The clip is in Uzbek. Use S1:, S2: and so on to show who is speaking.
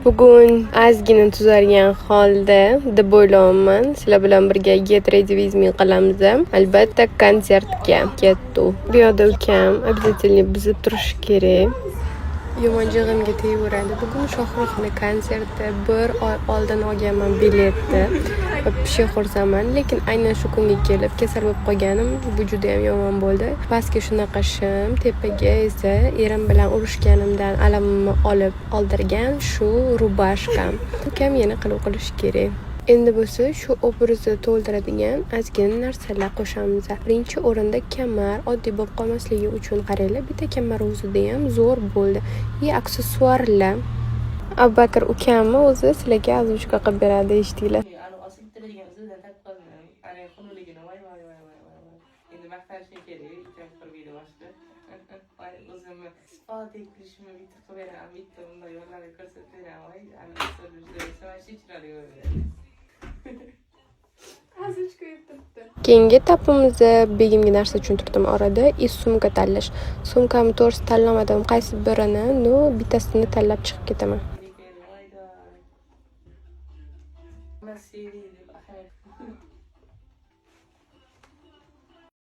S1: Bugun ozgina tuzalgan holda deb o'ylayapman. Sizlar bilan birga Get Ready With Me qilamiz. Albatta, konsertga ketdik. Bu yoqda ukam обязательно buzib turishi kerak. Yomon jig'imga tegaveradi. Bugun Shohruxni konserti, bir oy oldin olganman biletni. Вообще xursandman, lekin aynan shu kunga kelib kasal bo'lib qolganim, bu judayam yomon bo'ldi. Pastga shunaqa shim, tepaga esa erim bilan urushganimdan alamimni olib oldirgan shu рубашка m. Ukam yana qilib qilishi kerak. Endi bo'lsa shu obrazni to'ldiradigan ozgina narsalar qo'shamiz. Birinchi o'rinda kamar, oddiy bo'lib qolmasligi uchun. Qaranglar, bitta kamar o'zida ham zo'r bo'ldi. И aksessuarlar. Abubakar ukamni o'zi sizlarga озвучка qilib beradi, eshitinglar.
S2: Ani osilib turadigan uzuvidan topib qoldim. Ani xunukligini, voy voy voy voy voy voy. Endi maqtanishim kerak, ukam qilmaydi boshqa. Voy, o'zimni spadek kulishimni bitta qilib beraman, bitta bunday yo'llarni ko'rsatib beraman. Voy, ani juda вообще chiroyli bo'ladi.
S1: Озвучка turibdi. Keyingi etapimiz begimga narsa tushuntirdim orada и sumka tanlash. Sumkamni to'g'risi tanlamadim qaysi birini, но bittasini tanlab chiqib ketaman.
S2: Voy. Nima sevdi deb ahamiyat.